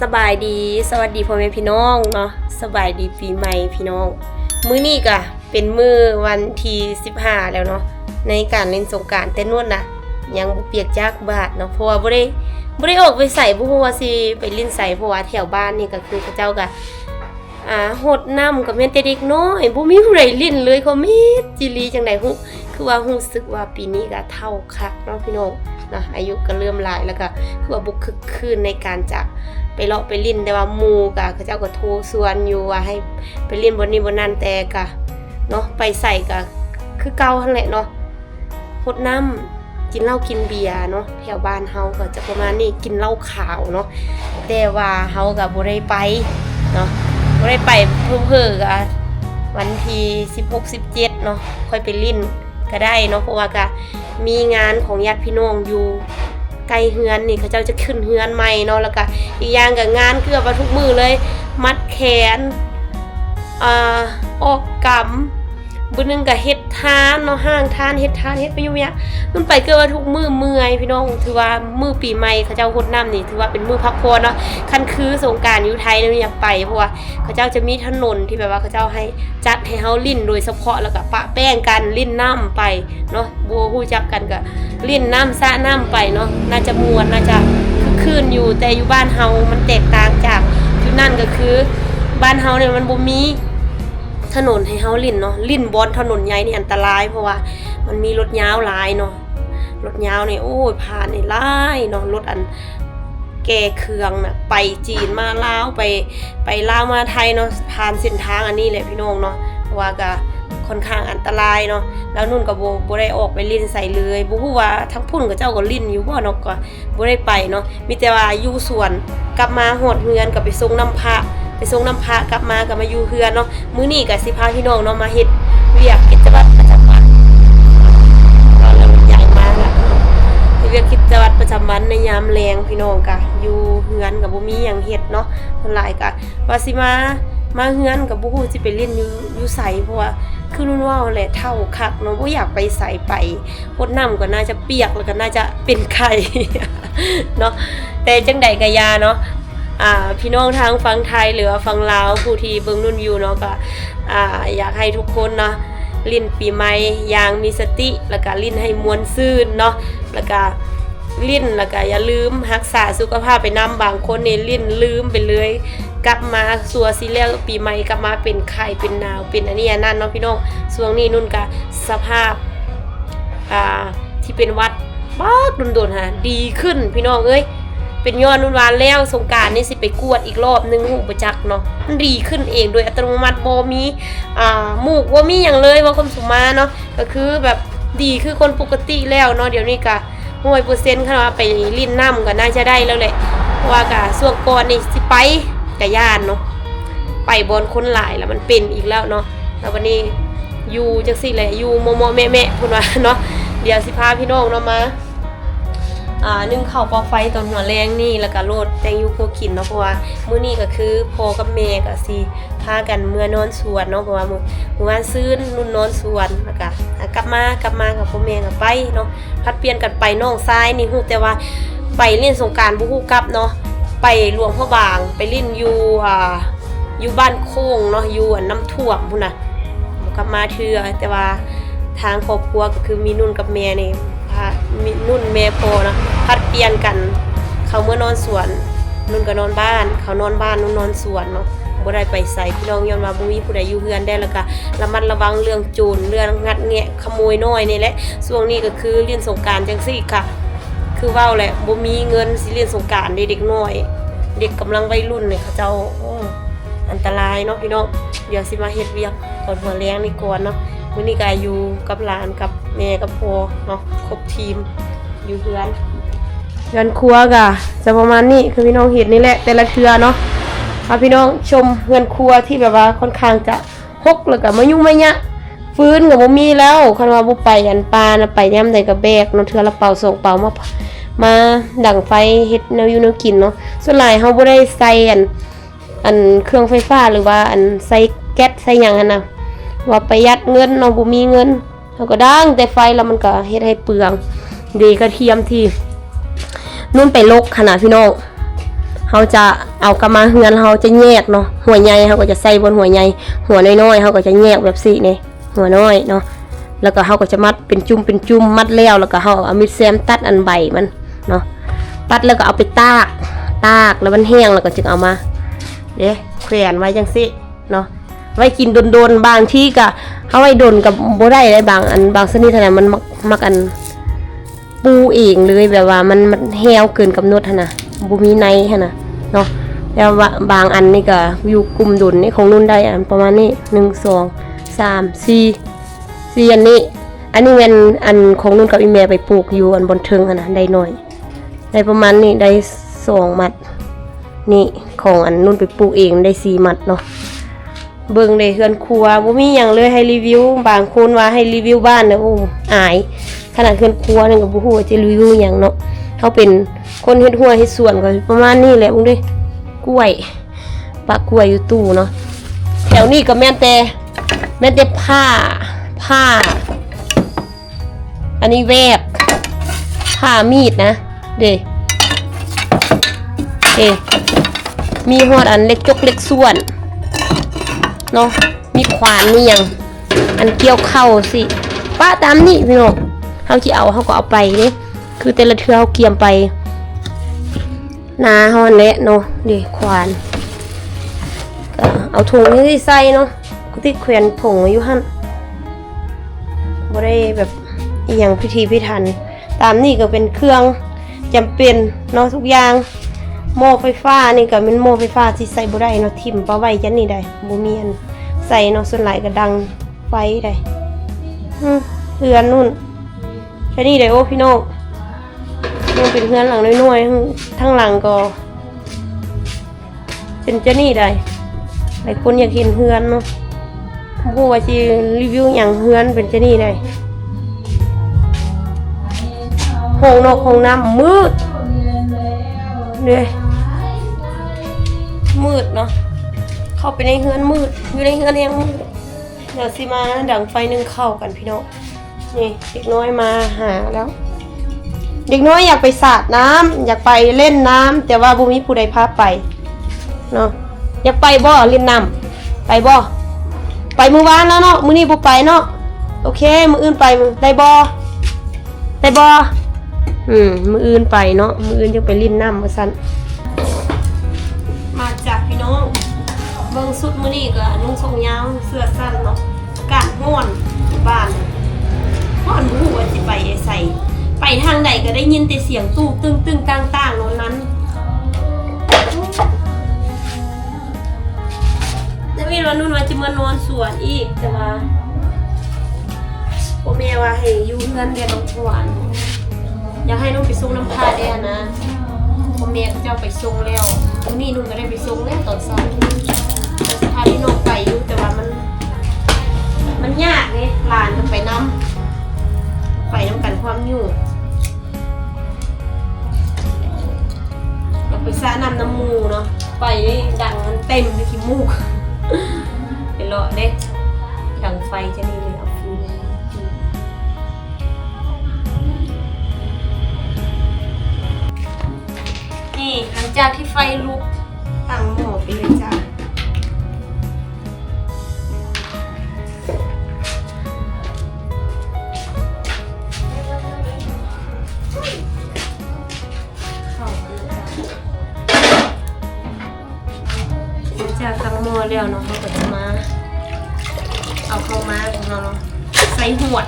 ສະບາຍດີ ສະຫວັດດີພໍ່ແມ່ພີ່ນ້ອງເນາະ ສະບາຍດີປີໃໝ່ພີ່ນ້ອງ. ມື້ນີ້ກະເປັນມື້ວັນທີສິບຫ້າແລ້ວເນາະ ໃນການຫຼິ້ນສົງການ ແຕ່ນຸ່ນນະຍັງບໍ່ປຽກຈັກບາດເນາະ ເພາະວ່າບໍ່ໄດ້ ບໍ່ໄດ້ອອກໄປໃສ ບໍ່ຮູ້ວ່າຊິໄປຫຼິ້ນໃສ ເພາະວ່າແຖວບ້ານນີ້ກະຄືເຂົາເຈົ້າກະ ອ່າ ຫົດນ້ຳກະແມ່ນແຕ່ເດັກນ້ອຍ ບໍ່ມີຜູ້ໃດຫຼິ້ນເລີຍ ຄວາມມິດຈີ່ຫຼີຈັ່ງໃດຮູ້ ຄືວ່າຮູ້ສຶກວ່າປີນີ້ກະເຖົ້າຄັກເນາະພີ່ນ້ອງເນາະ ອາຍຸກະເລີ່ມຫຼາຍ ແລ້ວກະຄືວ່າບໍ່ຄຶກຄື້ນໃນການຈະໄປເລາະໄປຫຼິ້ນ ແຕ່ວ່າໝູ່ກະເຂົາເຈົ້າກະໂທຊວນຢູ່ວ່າໃຫ້ໄປຫຼິ້ນບ່ອນນີ້ບ່ອນນັ້ນ ແຕ່ກະເນາະ ໄປໃສກະຄືເກົ່າຫັ້ນແຫຼະເນາະ. ຫົດນ້ຳ ກິນເຫຼົ້າກິນເບຍເນາະ ແຖວບ້ານເຮົາກະຈະປະມານນີ້ ກິນເຫຼົ້າຂາວເນາະ ແຕ່ວ່າເຮົາກະບໍ່ໄດ້ໄປເນາະ ບໍ່ໄດ້ໄປ ເຜີໆກະວັນທີສິບຫົກ ສິບເຈັດເນາະ ຄ່ອຍໄປຫຼິ້ນກະໄດ້ເນາະ ເພາະວ່າກະມີງານຂອງຍາດພີ່ນ້ອງຢູ່ໃກ້ເຮືອນນີ້ ເຂົາເຈົ້າຈະຂຶ້ນເຮືອນໃໝ່ເນາະ ແລ້ວກະອີກຢ່າງກະງານເກືອບວ່າທຸກມື້ເລີຍ ມັດແຂນ ອ່າ ອອກກຳ ບາດໜຶ່ງກະເຮັດທານເນາະ ຫ້າງທານ ເຮັດທານ ເຮັດໄປຢູ່ມາ ມັນໄປເກືອບວ່າທຸກມື້ ເມື່ອຍພີ່ນ້ອງ. ຖືວ່າມື້ປີໃໝ່ເຂົາເຈົ້າຫົດນ້ຳນີ້ ຖືວ່າເປັນມື້ພັກຜ່ອນເນາະ ຄັນຄືສົງການຢູ່ໄທນີ້ຢາກໄປ ເພາະວ່າເຂົາເຈົ້າຈະມີຖະໜົນທີ່ແບບວ່າເຂົາເຈົ້າໃຫ້ ຈັດໃຫ້ເຮົາຫຼິ້ນໂດຍສະເພາະ ແລ້ວກະປະແປ້ງກັນຫຼິ້ນນ້ຳໄປເນາະ ບໍ່ຮູ້ຈັກກັນກະຫຼິ້ນນ້ຳສະນ້ຳໄປເນາະ ໜ້າຈະມ່ວນ ໜ້າຈະຄຶກຄື້ນຢູ່ ແຕ່ຢູ່ບ້ານເຮົາມັນແຕກຕ່າງຈາກຈຸດນັ້ນ ກະຄືບ້ານເຮົານີ້ມັນບໍ່ມີ ຖະໜົນໃຫ້ເຮົາຫຼິ້ນເນາະ ຫຼິ້ນບ່ອນຖະໜົນໃຫຍ່ນີ້ອັນຕະລາຍ ເພາະວ່າມັນມີລົດຍາວຫຼາຍເນາະ ລົດຍາວນີ້ ໂອ້ຍ ຜ່ານນີ້ຫຼາຍເນາະ ລົດອັນແກ່ເຄື່ອງນະ ໄປຈີນມາລາວ ໄປ ໄປລາວມາໄທເນາະ ຜ່ານເສັ້ນທາງອັນນີ້ແຫຼະພີ່ນ້ອງເນາະ ເພາະວ່າກະຄ່ອນຂ້າງອັນຕະລາຍເນາະ ແລ້ວນຸ່ນກະບໍ່ ບໍ່ໄດ້ອອກໄປຫຼິ້ນໃສເລີຍ ບໍ່ຮູ້ວ່າທາງພຸ້ນເຂົາເຈົ້າກະຫຼິ້ນຢູ່ບໍ່ເນາະ ກະ ບໍ່ໄດ້ໄປເນາະ ມີແຕ່ວ່າຢູ່ສວນ ກັບມາຮອດເຮືອນກະໄປສົ່ງນ້ຳພະ ໄປສົ່ງນ້ຳພະ ກັບມາກະມາຢູ່ເຮືອນເນາະ. ມື້ນີ້ກະຊິພາພີ່ນ້ອງເນາະ ມາເຮັດວຽກກິດຈະວັດປະຈຳວັນ ເວົ້າແລ້ວມັນໃຫຍ່ມາກລະ ເຮັດວຽກກິດຈະວັດປະຈຳວັນໃນຍາມແລງ ພີ່ນ້ອງກະຢູ່ເຮືອນກະບໍ່ມີຫຍັງເຮັດເນາະ ສ່ວນຫຼາຍກະວ່າຊິມາ ມາເຮືອນກະບໍ່ຮູ້ຊິໄປຫຼິ້ນຢູ່ ຢູ່ໃສ ເພາະວ່າຄືນຸ່ນເວົ້າແຫຼະ ເຖົ້າຄັກເນາະ ບໍ່ຢາກໄປໃສ ໄປຫົດນ້ຳກະໜ້າຈະປຽກ ແລ້ວກະໜ້າຈະ ເປັນໄຂ້ເນາະ ແຕ່ຈັ່ງໃດກະຢ່າເນາະ ອ່າ ພີ່ນ້ອງທາງຝັ່ງໄທ ຫຼືວ່າຝັ່ງລາວ ຜູ້ທີ່ເບິ່ງນຸ່ນຢູ່ເນາະ ກະ ອ່າ ຢາກໃຫ້ທຸກຄົນເນາະ ຫຼິ້ນປີໃໝ່ຢ່າງມີສະຕິ ແລ້ວກະຫຼິ້ນໃຫ້ມ່ວນຊື່ນເນາະ ແລ້ວກະຫຼິ້ນ ແລ້ວກະຢ່າລືມຮັກສາສຸຂະພາບໄປນຳ ບາງຄົນນີ້ຫຼິ້ນລືມໄປເລີຍ ກັບມາຊົ່ວຊິແລ້ວປີໃໝ່ ກັບມາເປັນໄຂ້ເປັນໜາວ ເປັນອັນນີ້ອັນນັ້ນເນາະ ພີ່ນ້ອງ. ຊ່ວງນີ້ນຸ່ນກະສະພາບ ອ່າ ທີ່ເປັນຫວັດບັກດົນໆຫາ ດີຂຶ້ນພີ່ນ້ອງເອີຍ ເປັນຍ້ອນນຸ່ນວ່າແລ້ວສົງການນີ້ຊິໄປກວດອີກລອບໜຶ່ງ ຮູ້ບໍ່ຈັກເນາະ ມັນດີຂຶ້ນເອງໂດຍອັດຕະໂນມັດ ບໍ່ມີ ອ່າ ມູກ ບໍ່ມີຫຍັງເລີຍ ວ່າຄວາມສຸມາເນາະ ກະຄືແບບດີຄືຄົນປົກກະຕິແລ້ວເນາະ ດຽວນີ້ກະຮ້ອຍເປີເຊັນ ຄັນວ່າໄປຫຼິ້ນນ້ຳກະໜ້າຈະໄດ້ແລ້ວແຫຼະ ເພາະວ່າກະຊ່ວງກ່ອນນີ້ຊິໄປກະຢ້ານເນາະ ໄປບ່ອນຄົນຫຼາຍລະມັນເປັນອີກແລ້ວເນາະ ແລ້ວບັດນີ້ ຢູ່ຈັ່ງຊີ້ແຫຼະ ຢູ່ເໝາະໆແມະໆ ເພິ່ນວ່າເນາະ. ດຽວຊິພາພີ່ນ້ອງເນາະມາ ອ່າ ໜຶ້ງເຂົ້າເປົ່າໄຟຕອນຫົວແລງນີ້ ແລ້ວກະໂລດແຕ່ງຢູ່ຄົວກິນເນາະ ເພາະວ່າມື້ນີ້ກະຄືພໍ່ກັບແມ່ກະຊິພາກັນເມືອນອນສວນເນາະ ເພາະວ່າມື້ ມື້ວານຊືນນຸ່ນນອນສວນ ແລ້ວກະ ອ່າ ກັບມາ ກັບມາກັບພໍ່ແມ່ກະໄປເນາະ ຜັດປ່ຽນກັນໄປ. ນ້ອງຊາຍນີ້ຮູ້ແຕ່ວ່າໄປຫຼິ້ນສົງການ ບໍ່ຮູ້ກັບເນາະ ໄປຫຼວງພະບາງ ໄປຫຼິ້ນຢູ່ ອ່າ ຢູ່ບ້ານໂຄ້ງເນາະ ຢູ່ອັນນ້ຳຖ້ວມພຸ້ນນະ ບໍ່ກັບມາເທື່ອ. ແຕ່ວ່າທາງຄອບຄົວກະຄືມີນຸ່ນກັບແມ່ນີ້ ພາ ມີນຸ່ນແມ່ພໍ່ເນາະ ຜັດປ່ຽນກັນເຂົ້າເມືອນອນສວນ ນຸ່ນກະນອນບ້ານ ເຂົານອນບ້ານ ນຸ່ນນອນສວນເນາະ ບໍ່ໄດ້ໄປໃສພີ່ນ້ອງ ຍ້ອນວ່າບໍ່ມີຜູ້ໃດຢູ່ເຮືອນແດ່ ແລ້ວກະລະມັດລະວັງເລື່ອງໂຈນ ເລື່ອງງັດແງະຂະໂມຍນ້ອຍນີ້ແຫຼະ. ຊ່ວງນີ້ກະຄືຫຼິ້ນສົງການຈັ່ງຊີ້ກະ ຄືເວົ້າແຫຼະ ບໍ່ມີເງິນຊິຫຼິ້ນສົງການເດ້ ເດັກນ້ອຍ ເດັກກຳລັງໄວລຸ້ນນີ້ ເຂົາເຈົ້າ ໂອ້ ອັນຕະລາຍເນາະພີ່ນ້ອງ. ດຽວຊິມາເຮັດວຽກຕອນຫົວແລງນີ້ກ່ອນເນາະ ມື້ນີ້ກະຢູ່ກັບຫຼານກັບແມ່ກັບພໍ່ເນາະ ຄົບທີມຢູ່ເຮືອນ. ເຮືອນຄົວກະຈະປະມານນີ້ ຄືພີ່ນ້ອງເຫັນນີ້ແຫຼະ ແຕ່ລະເທື່ອເນາະ ພາພີ່ນ້ອງຊົມເຮືອນຄົວທີ່ແບບວ່າຄ່ອນຂ້າງຈະ ຮົກ ແລ້ວກະມາຫຍຸ້ງມາຍະ ຟືນກະບໍ່ມີແລ້ວ ຄັນວ່າບໍ່ໄປອັນປ່ານະ ໄປຍາມໃດກະແບກເນາະ ເທື່ອລະເປົາສອງເປົາ ມາ ມາດັງໄຟເຮັດແນວຢູ່ແນວກິນເນາະ. ສ່ວນຫຼາຍເຮົາບໍ່ໄດ້ໃສ່ອັນ ອັນເຄື່ອງໄຟຟ້າ ຫຼືວ່າອັນໃສ່ແກັສໃສ່ຫຍັງຫັ້ນນະ ວ່າປະຢັດເງິນເນາະ ບໍ່ມີເງິນ ເຮົາກະດັງແຕ່ໄຟ ລະມັນກະເຮັດໃຫ້ເປືອງ. ເດກະທຽມທີ່ນຸ່ນໄປລົກຫັ້ນນະພີ່ນ້ອງ ເຮົາຈະ ເອົາກັບມາເຮືອນ ເຮົາຈະແຍກເນາະ ຫົວໃຫຍ່ເຮົາກໍຈະໃສ່ບ່ອນຫົວໃຫຍ່ ຫົວນ້ອຍໆເຮົາກໍຈະແຍກແບບຊີ້ເດ້ ຫົວນ້ອຍເນາະ ແລ້ວກໍເຮົາກໍຈະມັດເປັນຈຸ່ມເປັນຈຸ່ມ ມັດແລ້ວ ແລ້ວກໍເຮົາເອົາມີດແຊມຕັດອັນໃບມັນເນາະ ຕັດແລ້ວກໍເອົາໄປຕາກ ຕາກແລ້ວມັນແຫ້ງ ແລ້ວກໍຈຶ່ງເອົາມາເດ້ ແຂວນໄວ້ຈັ່ງຊີ້ເນາະ ໄວ້ກິນດົນໆ ບາງທີກໍເຮົາໄວ້ດົນກໍບໍ່ໄດ້ເດ້ ບາງອັນ ບາງຊະນິດຫັ້ນນະ ມັນມັກ ມັກອັນ ປູເອງເລີຍ ແບບວ່າມັນ ມັນແຫ້ວເກີນກຳນົດຫັ້ນນະ ບໍ່ມີໃນຫັ້ນນະເນາະ ແຕ່ວ່າບາງອັນນີ້ກໍຢູ່ກຸ່ມດົນນີ້ ຂອງນຸ່ນໄດ້ອັນປະມານນີ້ ໜຶ່ງ ສອງ ສາມ ສີ່ ສີ່ອັນນີ້ ອັນນີ້ແມ່ນອັນຂອງນຸ່ນກັບອີ່ແມ່ໄປປູກຢູ່ອັນບ່ອນເທິງຫັ້ນນະ ໄດ້ໜ້ອຍ ໄດ້ປະມານນີ້ ໄດ້ສອງມັດ ນີ້ຂອງອັນນຸ່ນໄປປູກເອງໄດ້ສີ່ມັດເນາະ. ເບິ່ງເດ້ເຮືອນຄົວ ບໍ່ມີຫຍັງເລີຍໃຫ້ຣີວິວ ບາງຄົນວ່າໃຫ້ຣີວິວບ້ານນະ ໂອ້ ອາຍ ຂະໜາດເຮືອນຄົວນີ້ກໍບໍ່ຮູ້ວ່າຈະຣີວິວຫຍັງເນາະ ເຮົາເປັນຄົນເຮັດຮົ້ວເຮັດສວນກໍປະມານນີ້ແຫຼະ ເບິ່ງເດ້ ກ້ວຍ ປະກ້ວຍຢູ່ຕູ້ເນາະ ແຖວນີ້ກໍແມ່ນແຕ່ ແມ່ນແຕ່ຜ້າ ຜ້າ ອັນນີ້ແວບ ຜ້າ ມີດນະ ເດ້ ເດ້ ມີຮອດອັນເຫຼັກຈົກເຫຼັກສ່ວນເນາະ ມີຂວານ ມີຫຍັງ ອັນກ່ຽວເຂົ້າຊີ້ ປະຕາມນີ້ພີ່ນ້ອງ ເຮົາຊິເອົາ ເຮົາກໍເອົາໄປເດ້ ຄືແຕ່ລະເທື່ອເຮົາກຽມໄປ ນາເຮົາຫັ້ນແຫຼະເນາະ ເດ້ ຂວານ ກໍເອົາຖົງນີ້ໃສ່ເນາະ ກໍຕິດແຂວນຖົງໄວ້ຢູ່ຫັ້ນ ບໍ່ໄດ້ແບບອີ່ຫຍັງພິຖີພິຖັນ ຕາມນີ້ກໍເປັນເຄື່ອງຈຳເປັນເນາະ ທຸກຢ່າງ ໝໍ້ໄຟຟ້ານີ້ກໍແມ່ນໝໍ້ໄຟຟ້າທີ່ໃຊ້ບໍ່ໄດ້ເນາະ ຖິ້ມປະໄວ້ຈັ່ງນີ້ໄດ໋ ບໍ່ມີອັນໃສ່ເນາະ ສ່ວນຫຼາຍກໍດັງໄຟໄດ໋ ອື ເຮືອນນຸ່ນ ແຄ່ນີ້ເດ້ ໂອ້ ພີ່ນ້ອງ ຍັງເປັນເຮືອນຫຼັງນ້ອຍໆ ທາງຫຼັງກໍເປັນຈັ່ງນີ້ໄດ໋ ຫຼາຍຄົນຢາກເຫັນເຮືອນເນາະ ບໍ່ຮູ້ວ່າຊິຣີວິວຫຍັງ ເຮືອນເປັນຈັ່ງນີ້ໄດ໋ ຫ້ອງນອກຫ້ອງນ້ຳມືດເດ້ ມືດເນາະ ເຂົ້າໄປໃນເຮືອນມືດ ຢູ່ໃນເຮືອນແຮງມືດ. ດຽວຊິມາດັງໄຟໜຶ້ງເຂົ້າກັນພີ່ນ້ອງ ນີ້ເດັກນ້ອຍມາຫາແລ້ວ ເດັກນ້ອຍຢາກໄປສາດນ້ຳ ຢາກໄປຫຼິ້ນນ້ຳ ແຕ່ວ່າບໍ່ມີຜູ້ໃດພາໄປເນາະ ຢາກໄປບໍ່ ຫຼິ້ນນ້ຳ ໄປບໍ່ ໄປມື້ວານແລ້ວເນາະ ມື້ນີ້ບໍ່ໄປເນາະ ໂອເຄ ມື້ອື່ນໄປ ໄດ້ບໍ່? ໄດ້ບໍ່? ອືມ ມື້ອື່ນໄປເນາະ ມື້ອື່ນຈັ່ງໄປຫຼິ້ນນ້ຳວ່າຊັ້ນ ມາຈ້າພີ່ນ້ອງ ເບິ່ງຊຸດມື້ນີ້ກໍນຸ່ງສົ້ງຍາວ ເສື້ອສັ້ນເນາະ ອາກາດຮ້ອນ ຢູ່ບ້ານຮ້ອນ ບໍ່ຮູ້ວ່າຊິໄປໃສ ໄປທາງໃດກໍໄດ້ຍິນແຕ່ສຽງຕູ້ຕຶ້ງໆຕ່າງໆ ໂນ່ນນັ້ນ ແຕ່ເວລານຸ່ນວ່າຈະມານອນສວນອີກ ແຕ່ວ່າພໍ່ແມ່ວ່າໃຫ້ຢູ່ເຮືອນແດ່ເນາະ ເພາະວ່າຢາກໃຫ້ນຸ່ນໄປສົ່ງນ້ຳພາແດ່ຫັ້ນນະ ພໍ່ແມ່ເຂົາເຈົ້າໄປສົ່ງແລ້ວ ມື້ນີ້ນຸ່ນກໍໄດ້ໄປສົ່ງແລ້ວຕອນເຊົ້າ ແຕ່ຊິພາພີ່ນ້ອງໄປຢູ່ ແຕ່ວ່າມັນ ມັນຍາກເດ້ ຫຼານກໍໄປນຳ ໄປນຳກັນຄວາມຫຍຸ້ງ. ຢາກໄປສະນ້ຳນຳໝູ່ເນາະ ໄປນີ້ດັງມັນເຕັມຢູ່ຂີ້ມູກ ໄປເລາະເດ້ ດັງໄຟຈັ່ງນີ້ເລີຍ ເອົາຟືນ ນີ້ ຫຼັງຈາກທີ່ໄຟລຸກ ຕັ້ງໝໍ້ໄປເລີຍຈ້າ. ຫຼັງຈາກຕັ້ງໝໍ້ແລ້ວເນາະ ເຮົາກໍຈະມາເອົາເຂົ້າໝາກຂອງເຮົາເນາະ ໃສ່ຫວດ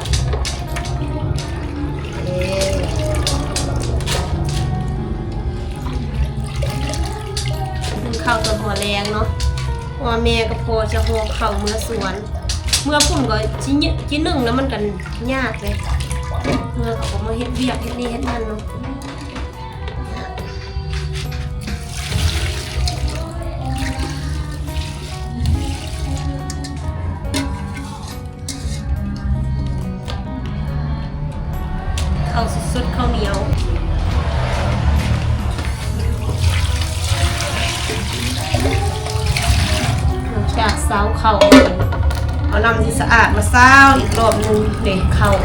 ເອີ ໜຶ້ງເຂົ້າຕອນຫົວແລງເນາະ ເພາະວ່າແມ່ກັບພໍ່ຈະຫໍ່ເຂົ້າເມືອສວນ ເມືອພຸ້ນກໍຊິ ຊິໜຶ້ງແລ້ວມັນກໍຍາກເດ້ ເມືອເຂົາກໍມາເຮັດວຽກເຮັດນີ້ເຮັດນັ້ນເນາະ ເຂົ້າສົດໆ ເຂົ້າໜຽວ ຫຼັງຈາກຊາວເຂົ້າ ເອົານ້ຳທີ່ສະອາດມາຊາວອີກລອບໜຶ່ງເດ້ ເຂົ້າ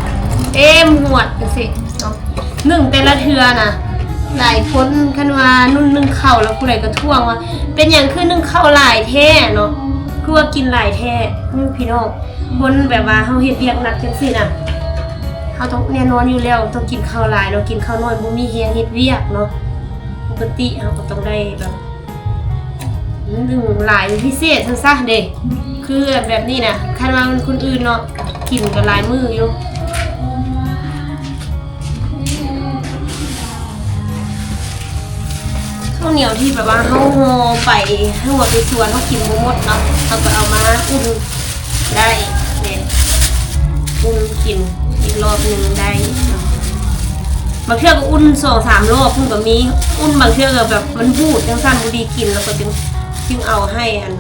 ເຕັມຫວດຈັ່ງຊີ້ເນາະ ໜຶ້ງແຕ່ລະເທື່ອນະ ຫຼາຍຄົນຄັນວ່ານຸ່ນໜຶ້ງເຂົ້າແລ້ວ ຜູ້ໃດກໍທ້ວງວ່າ ເປັນຫຍັງຄືໜຶ້ງເຂົ້າຫຼາຍແທ້ເນາະ ຄືວ່າກິນຫຼາຍແທ້. ອື ພີ່ນ້ອງ ຄົນແບບວ່າເຮົາເຮັດວຽກໜັກຈັ່ງຊີ້ນະ ເຮົາຕ້ອງ ແນ່ນອນຢູ່ແລ້ວ ຕ້ອງກິນເຂົ້າຫຼາຍເນາະ ກິນເຂົ້າໜ້ອຍບໍ່ມີແຮງເຮັດວຽກເນາະ. ປົກກະຕິເຮົາກໍຕ້ອງໄດ້ແບບ ໜຶ້ງຫຼາຍເປັນພິເສດຊັ້ນຊະເດ້. ຄືແບບນີ້ນະ ຄັນວ່າມັນຄົນອື່ນເນາະ ກິນກໍຫຼາຍມື້ຢູ່. ເຂົ້າໜຽວທີ່ແບບວ່າເຮົາຫໍ່ໄປ ເຮົາເອົາໄປສວນ ເຮົາກິນບໍ່ໝົດເນາະ ເຮົາກໍເອົາມາອຸ່ນໄດ້ເດ້ ອຸ່ນກິນອີກລອບໜຶ່ງໄດ້ເນາະ. ບາງເທື່ອກໍອຸ່ນສອງສາມລອບພຸ້ນກໍມີ ອຸ່ນບາງເທື່ອກໍແບບມັນບູດຈັ່ງຊັ້ນ ບໍ່ດີກິນ ແລ້ວກໍຈຶ່ງ ຈຶ່ງເອົາໃຫ້ອັນ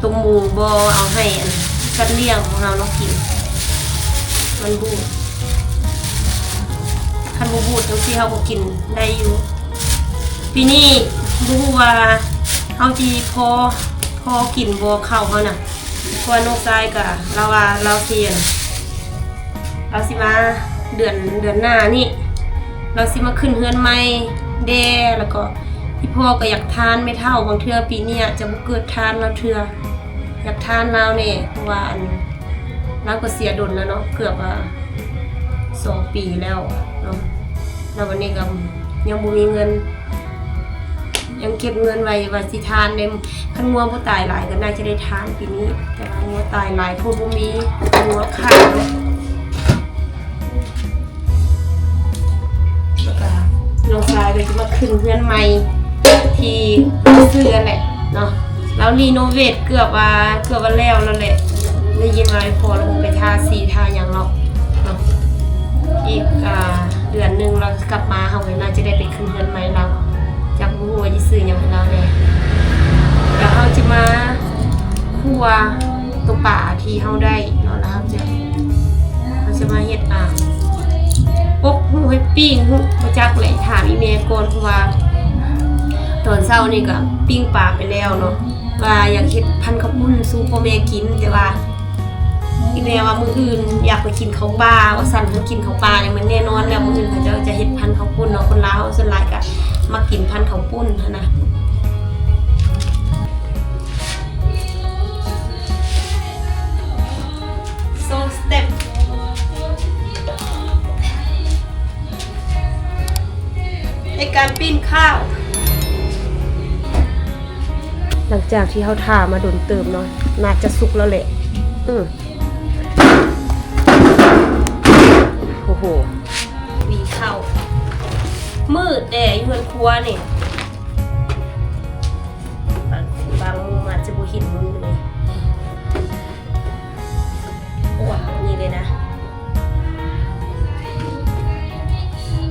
ຕົວໝູບໍ່ ເອົາໃຫ້ອັນສັດລ້ຽງຂອງເຮົາເນາະກິນ ມັນບູດ. ຄັນບໍ່ບູດຈັ່ງຊີ້ເຮົາກໍກິນໄດ້ຢູ່. ປີນີ້ບໍ່ຮູ້ວ່າເຮົາຊິພໍ ພໍກິນບໍ່ເຂົ້າເຮົານະ ເພາະວ່ານ້ອງຊາຍກະລາວວ່າລາວຊິອັນ ລາວຊິມາເດືອນ ເດືອນໜ້ານີ້ ລາວຊິມາຂຶ້ນເຮືອນໃໝ່ແດ່ ແລ້ວກໍອີ່ພໍ່ກໍຢາກທານແມ່ເຖົ້າ ບາງເທື່ອປີນີ້ອາດຈະບໍ່ເກີດທານລາວເທື່ອ ຢາກທານລາວແດ່ ເພາະວ່າອັນ ລາວກໍເສຍດົນແລ້ວເນາະ ເກືອບວ່າສອງປີແລ້ວເນາະ ແລ້ວບັດນີ້ກໍຍັງບໍ່ມີເງິນ ຍັງເກັບເງິນໄວ້ວ່າຊິທານເດ້. ຄັນງົວບໍ່ຕາຍຫຼາຍກໍໜ້າຈະໄດ້ທານປີນີ້ ແຕ່ວ່າງົວຕາຍຫຼາຍໂພດ ບໍ່ມີງົວຂາຍເນາະ. ແລ້ວກໍນ້ອງຊາຍກໍຈະມາຂຶ້ນເຮືອນໃໝ່ທີ່ຊື້ຫັ້ນແຫຼະເນາະ ລາວຣີໂນເວດເກືອບວ່າ ເກືອບວ່າແລ້ວແລ້ວແຫຼະ ໄດ້ຍິນວ່າໃຫ້ພໍ່ລາວໄປທາສີທາຫຍັງເນາະ ເນາະ ອີກ ອ່າ ເດືອນໜຶ່ງລາວກັບມາ ເຮົາກໍໜ້າຈະໄດ້ໄປຂຶ້ນເຮືອນໃໝ່ລາວ ຈັກບໍ່ຮູ້ວ່າຊິຊື້ຫຍັງໃຫ້ລາວແດ່. ແລ້ວເຮົາຈະມາຄົ່ວຕົວປາທີ່ເຮົາໄດ້ເນາະ ແລ້ວເຮົາຈະ ເຮົາຈະມາເຮັດ ອ່າ ອົບຫູ ເຮັດປີ້ງຫູ ບໍ່ຈັກແຫຼະ ຖາມອີ່ແມ່ກ່ອນ ເພາະວ່າຕອນເຊົ້ານີ້ກໍປີ້ງປາໄປແລ້ວເນາະ ວ່າຢາກເຮັດພັນເຂົ້າປຸ້ນສູ່ພໍ່ແມ່ກິນ ແຕ່ວ່າ ອີແມ່ວ່າມື້ອື່ນຢາກໄປກິນເຂົ້າປ່າວ່າຊັ້ນ ຄັນກິນເຂົ້າປ່ານີ້ມັນແນ່ນອນແລ້ວ ມື້ອື່ນເຂົາເຈົ້າຈະເຮັດພັນເຂົ້າປຸ້ນເນາະ ຄົນລາວເຮົາສ່ວນຫຼາຍກະມັກກິນພັນເຂົ້າປຸ້ນຫັ້ນນະ. ໂຊສະເຕັບ ໃນການປີ້ງຂ້າວ ຫຼັງຈາກທີ່ເຮົາຖ້າມາດົນເຕີບເນາະ ໜ້າຈະສຸກແລ້ວແຫຼະ ອື ໂອ້ໂຫ ວີເຂົ້າ ມືດແດ່ຢູ່ເຮືອນຄົວນີ້ ບາງ ບາງມຸມອາດຈະບໍ່ເຫັນມັນເລີຍ. ໂອ້ ນີ້ເລີຍນະ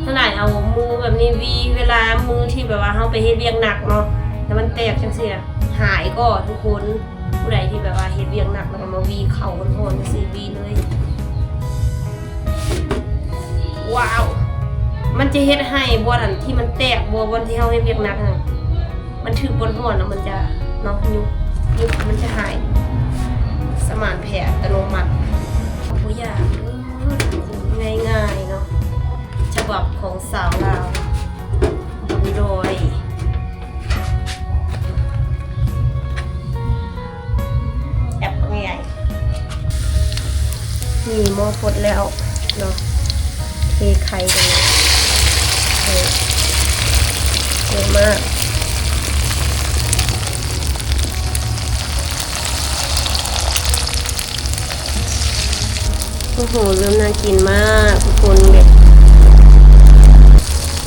ທັງຫຼາຍເອົາມືແບບນີ້ວີ ເວລາມືທີ່ແບບວ່າເຮົາໄປເຮັດວຽກໜັກເນາະ ແລ້ວມັນແຕກຈັ່ງຊີ້ນະ ຫາຍກໍທຸກຄົນ ຜູ້ໃດທີ່ແບບວ່າເຮັດວຽກໜັກ ແລ້ວກໍມາວີເຂົ້າຮ້ອນໆ ຈັ່ງຊີ້ ວີເລີຍ. ວ້າວ ມັນຈະເຮັດໃຫ້ບ່ອນອັນທີ່ມັນແຕກບໍ່ ບ່ອນທີ່ເຮົາເຮັດວຽກໜັກຫັ້ນ ມັນຖືກບ່ອນຮ້ອນແລ້ວມັນຈະເນາະ ຍຸບ ຍຸບ ມັນຈະຫາຍ ສະໝານແຜອັດຕະໂນມັດ ບໍ່ຍາກເດີ້ ງ່າຍໆເນາະ ສະບັບຂອງສາວລາວ ບຸນດອຍ ແອັບໃຫຍ່ ນີ້ໝໍ້ຟົດແລ້ວເນາະ ເທໄຂ່ກັນເລີຍ ເອີ ເອີ ເຍອະມາກ ໂອ້ໂຫ ເລີ່ມໜ້າກິນມາກທຸກຄົນ ແບບ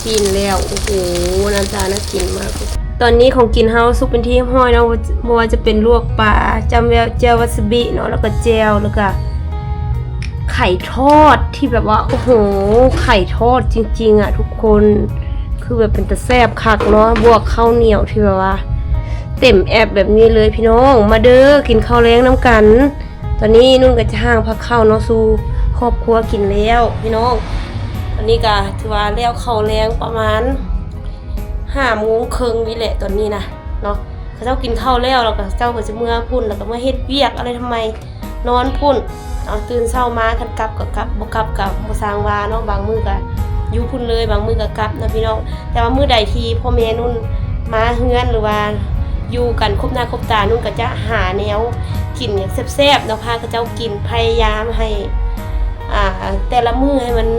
ປີ້ງແລ້ວ ໂອ້ໂຫ ໜ້າຕາໜ້າກິນມາກ. ຕອນນີ້ຂອງກິນເຮົາສຸກເປັນທີ່ຮຽບຮ້ອຍເນາະ ບໍ່ວ່າຈະເປັນລວກປາ ຈ້ຳແຈ່ວ ແຈ່ວວາຊາບິເນາະ ແລ້ວກໍແຈ່ວ ແລ້ວກໍໄຂ່ທອດທີ່ແບບວ່າ ໂອ້ໂຫ ໄຂ່ທອດຈິງໆ ອະ ທຸກຄົນ ຄືແບບເປັນຕາແຊບຄັກເນາະ ບວກເຂົ້າໜຽວທີ່ແບບວ່າເຕັມແອັບແບບນີ້ເລີຍ ພີ່ນ້ອງ ມາເດີ້ ກິນເຂົ້າແລງນຳກັນ. ຕອນນີ້ນຸ່ນກໍຈະຫ້າງພາເຂົ້າເນາະ ສູ່ຄອບຄົວກິນແລ້ວ ພີ່ນ້ອງ. ຕອນນີ້ກໍຖືວ່າແລ້ວເຂົ້າແລງປະມານຫ້າໂມງເຄິ່ງນີ້ແຫຼະ ຕອນນີ້ນະເນາະ ເຂົາເຈົ້າກິນເຂົ້າແລ້ວ ແລ້ວກໍເຂົາເຈົ້າກໍຈະເມືອພຸ້ນ ແລ້ວກໍມາເຮັດວຽກອະໄລທຳໄມ ນອນພຸ້ນ. ເອົາ ຕື່ນເຊົ້າມາ ຄັນກັບກໍກັບ ບໍ່ກັບກໍບໍ່ຊ່າງວ່າເນາະ ບາງມື້ກໍ ຢູ່ພຸ້ນເລີຍ ບາງມື້ກໍກັບເນາະພີ່ນ້ອງ. ແຕ່ວ່າມື້ໃດທີ່ພໍ່ແມ່ນຸ່ນມາເຮືອນ ຫຼືວ່າຢູ່ກັນຄົບໜ້າຄົບຕາ ນຸ່ນກໍຈະຫາແນວກິນຫຍັງແຊບໆເນາະ ພາເຂົາເຈົ້າກິນ ພະຍາຍາມໃຫ້ ອ່າ ແຕ່ລະມື້ໃຫ້ມັນ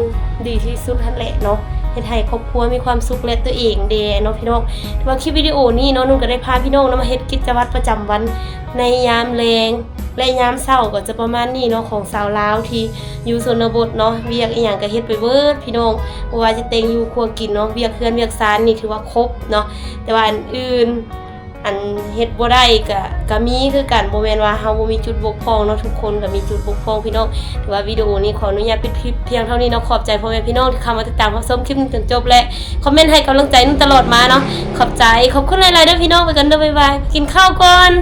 ດີທີ່ສຸດຫັ້ນແຫຼະເນາະ ເຮັດໃຫ້ຄອບຄົວມີຄວາມສຸກ ແລະ ຕົວເອງແດ່ເນາະພີ່ນ້ອງ. ແຕ່ວ່າຄລິບວິດີໂອນີ້ເນາະ ນຸ່ນກໍໄດ້ພາພີ່ນ້ອງເນາະ ມາເຮັດກິດຈະວັດປະຈຳວັນໃນຍາມແລງ ແລະ ຍາມເຊົ້າກໍຈະປະມານນີ້ເນາະ ຂອງຊາວລາວທີ່ຢູ່ຊົນນະບົດເນາະ. ວຽກອີ່ຫຍັງກໍເຮັດໄປເບິດພີ່ນ້ອງ ບໍ່ວ່າຈະແຕ່ງຢູ່ຄົວກິນເນາະ ວຽກເຮືອນວຽກຊານນີ້ຖືວ່າຄົບເນາະ. ແຕ່ວ່າອັນອື່ນ ອັນເຮັດບໍ່ໄດ້ກະ ກະມີຄືກັນ ບໍ່ແມ່ນວ່າເຮົາບໍ່ມີຈຸດບົກຜ່ອງເນາະ ທຸກຄົນກໍມີຈຸດບົກຜ່ອງພີ່ນ້ອງ. ຖືວ່າວິດີໂອນີ້ຂໍອະນຸຍາດປິດຄລິບພຽງເທົ່ານີ້ເນາະ. ຂອບໃຈພໍ່ແມ່ພີ່ນ້ອງທີ່ເຂົ້າມາຕິດຕາມຮັບຊົມຄລິບນີ້ຈົນຈົບ ແລະ ຄອມເມັນໃຫ້ກຳລັງໃຈນຸ່ນຕະຫຼອດມາເນາະ. ຂອບໃຈ ຂອບຄຸນຫຼາຍໆເດີພີ່ນ້ອງ. ໄປກັນເດີ ບາຍບາຍ ກິນເຂົ້າກ່ອນ.